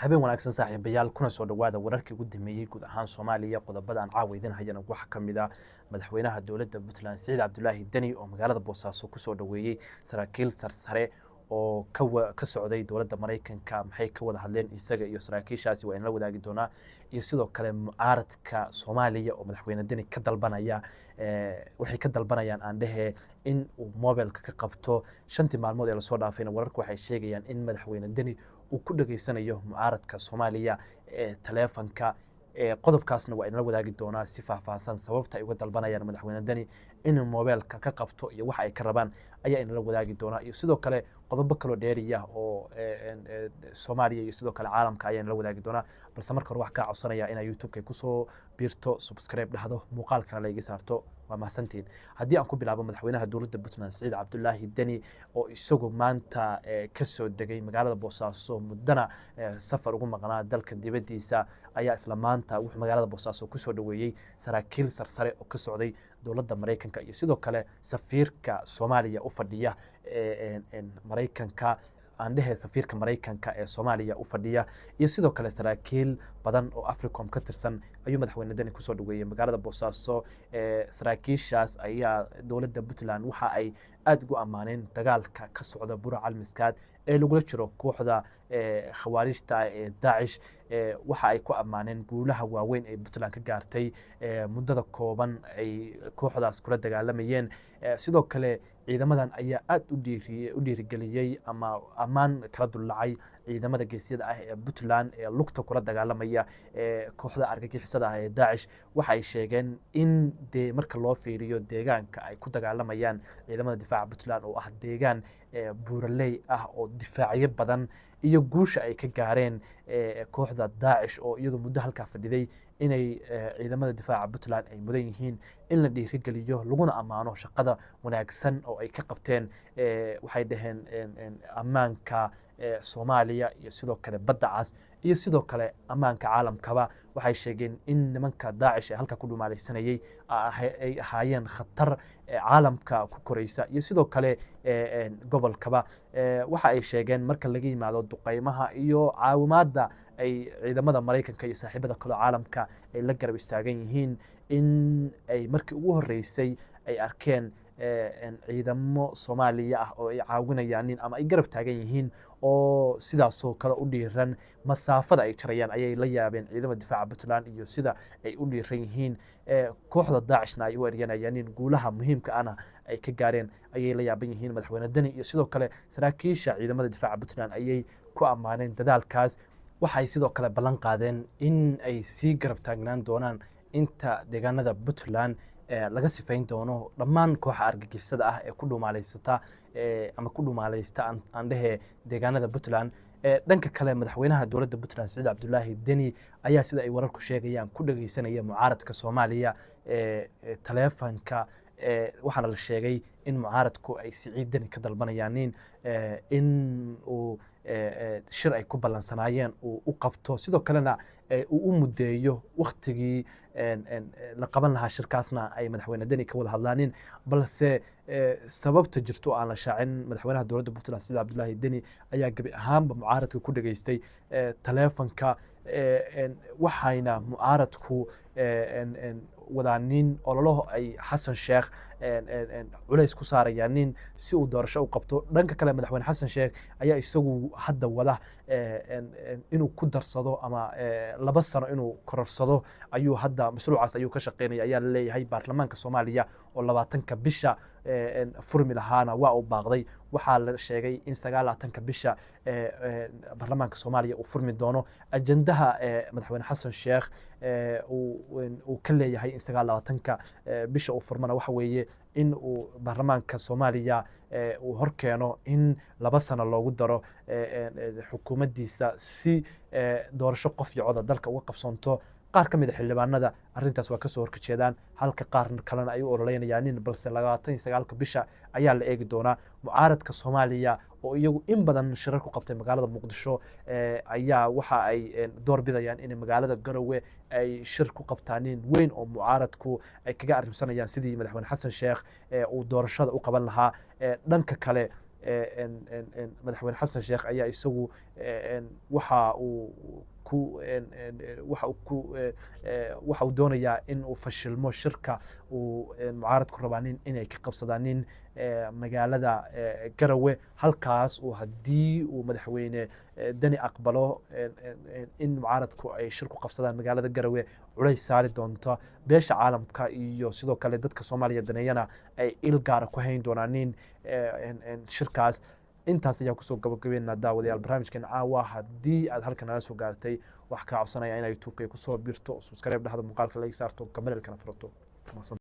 Habeen wanaagsan, saaxiibayaal, kuna soo dhowaada wararkii ugu dambeeyey guud ahaan Soomaaliya. Qodobada aan caawa idin hayana waxaa ka mid ah madaxweynaha dowladda Puntland, Siciid Cabdulaahi Deni, oo magaalada Boosaaso kusoo dhoweeyey saraakiil sarsare oo ka socday dowladda Maraykanka. Maxay ka wada hadleen isaga iyo saraakiishaasi? Waa inala wadaagi doonaa. Iyo sidoo kale mucaaradka Soomaaliya oo madaxweyne Deni ka dalbanaya, waxay ka dalbanayaan aan dhehe, in uu mobilka ka qabto. 5-tii maalmood ee lasoo dhaafayna wararku waxay sheegayaan in madaxweyne Deni uu ku dhageysanayo mucaaradka Soomaaliya ee taleefanka. Qodobkaasna waa inala wadaagi doonaa si faahfaahsan. Sababta ay uga dalbanayaan madaxweyne Deni inuu mobeelka ka qabto iyo waxa ay ka rabaan ayaa inala wadaagi doonaa, iyo sidoo kale qodobo kaloo dheeriya oo Soomaaliya iyo sidoo kale caalamka ayaa inala wadaagi doonaa. Balse marka hore waxaa kaa codsanaya inaa YouTube-ka kusoo biirto, subscribe dhahdo, muuqaalkana la iga saarto. Waa mahadsantihin. Haddii aan ku bilaabo, madaxweynaha dowladda Puntland, Siciid Cabdulaahi Deni, oo isagu maanta ka soo degay magaalada Boosaaso, muddana safar ugu maqnaa dalka dibaddiisa, ayaa isla maanta wuxuu magaalada Boosaaso kusoo dhoweeyey saraakiil sarsare oo ka socday dowladda Maraykanka iyo sidoo kale safiirka Soomaaliya u fadhiya Maraykanka, aan dhehe safiirka Maraykanka ee Soomaaliya u fadhiya, iyo sidoo kale saraakiil badan oo Africom ka tirsan ayuu madaxweyne Deni kusoo dhaweeyey magaalada Boosaaso. Saraakiishaas ayaa dowladda Puntland waxa ay aada ugu ammaaneen dagaalka ka socda Bura Calmiskaad ee lagula jiro kooxda khawaarijta ee Daacish. Waxa ay ku ammaaneen guulaha waaweyn ee Puntland ka gaartay muddada kooban ay kooxdaas kula dagaalamayeen. Sidoo kale ciidamadan ayaa aada u dhiirigeliyey ama ammaan kala dullacay ciidamada geesyada ah ee Puntland ee lugta kula dagaalamaya kooxda argagixisada ah ee Daacish. Waxa ay sheegeen in dee marka loo fiiriyo deegaanka ay ku dagaalamayaan ciidamada difaaca Puntland, oo ah deegaan buuraley ah oo difaacyo badan, iyo guusha ay ka gaareen kooxda Daacish oo iyadu muddo halkaa fadhiday, inay ciidamada difaaca Puntland ay mudan yihiin in la dhiirigeliyo laguna ammaano shaqada wanaagsan oo ay ka qabteen, waxay dhaheen, ammaanka Soomaaliya iyo sidoo kale Badda Cas iyo sidoo kale ammaanka caalamkaba. Waxay sheegeen in nimanka Daacish ee halka ku dhumaalaysanayey ay ahaayeen khatar caalamka ku koreysa iyo sidoo kale gobolkaba. Waxa ay sheegeen, marka laga yimaado duqeymaha iyo caawimaadda ay ciidamada Maraykanka iyo saaxiibada kaleo caalamka ay la garab istaagan yihiin, in ay markii ugu horreysay ay arkeen ciidamo Soomaaliya ah oo ay caawinayaanin ama ay garab taagan yihiin oo sidaasoo kale u dhiiran. Masaafada ay jarayaan ayay la yaabeen ciidamada difaaca Puntland iyo sida ay u dhiiran yihiin, kooxda Daacishna ay u eryanayaanin, guulaha muhiimka ahna ay ka gaareen ayay la yaaban yihiin. Madaxweyne Deni iyo sidoo kale saraakiisha ciidamada difaaca Puntland ayay ku ammaaneen dadaalkaas. Waxay sidoo kale ballan qaadeen in ay sii garab taagnaan doonaan inta deegaanada Puntland laga sifayn doono dhammaan kooxa argagixisada ah ee ku dhumaalaysata ama ku dhumaalaysta, aan dhehe, deegaanada Puntland. Dhanka kale, madaxweynaha dowladda Puntland, Siciid Cabdulaahi Deni, ayaa, sida ay wararku sheegayaan, ku dhageysanaya mucaaradka Soomaaliya taleefanka. Waxaana la sheegay in mucaaradku ay Siciid Deni ka dalbanayaanin in uu shir ay ku ballansanaayeen uu u qabto, sidoo kalena uu u muddeeyo waktigii la qaban lahaa shirkaasna ay madaxweyne Deni ka wada hadlaanin. Balse sababta jirto aan la shaacin, madaxweynaha dowladda Puntland, Siciid Cabdulaahi Deni, ayaa gebi ahaanba mucaaradka ku dhageystay taleefanka. Waxayna mucaaradku wadaanin ololaho ay Xasan Sheekh culays ku saarayaanin si uu doorasho u qabto. Dhanka kale, madaxweyne Xasan Sheekh ayaa isagu hadda wada inuu ku darsado ama 2 sano inuu kororsado ayuu hadda, mashruucaas ayuu ka shaqeynaya ayaa la leeyahay. Baarlamaanka Soomaaliya oo 20-ka bisha furmi lahaana waa uu baaqday. Waxaa la sheegay in 29-ka bisha baarlamaanka Soomaaliya uu furmi doono. Ajendaha madaxweyne Xasan Sheekh uu ka leeyahay in 29-ka bisha uu furmana waxa weeye in uu baarlamaanka Soomaaliya uu horkeeno in 2 sano loogu daro xukuumaddiisa si doorasho qof iyo coda dalka uga qabsoonto. Qaar ka mid a xildhibaanada arrintaas waa kasoo horjeedaan, halka qaar kalena ay u ololeynayaanin. Balse 29-ka bisha ayaa la eegi doonaa. Mucaaradka Soomaaliya oo iyagu in badan shirar ku qabtay magaalada Muqdisho ayaa waxa ay door bidayaan inay magaalada Garowe ay shir ku qabtaanin weyn oo mucaaradku ay kaga arrimsanayaan sidii madaxweyne Xasan Sheekh uu doorashada u qaban lahaa. Dhanka kale, Madaxweyne Xasan Sheekh ayaa isagu waxa uu ku waxa uu ku waxa uu doonayaa in uu fashilmo shirka uu mucaaradku rabaanin inay ka qabsadaanin magaalada Garawe, halkaas uu haddii uu Madaxweyne Deni aqbalo in mucaaradku ay shir ku qabsadaan magaalada Garawe, culays saari doonto beesha caalamka iyo sidoo kale dadka Soomaaliya daneeyana ay il gaara ku hayn doonaanin shirkaas. Intaas ayaa kusoo gabagabeynaa, daawadayaal, barnaamijkan caawa. Haddii aad halkan nala soo gaartay, wax kaa codsanaya inay YouTube-ka kusoo biirto, subscribe dhahda, muuqaalka like saarto, gambaleelkana furato.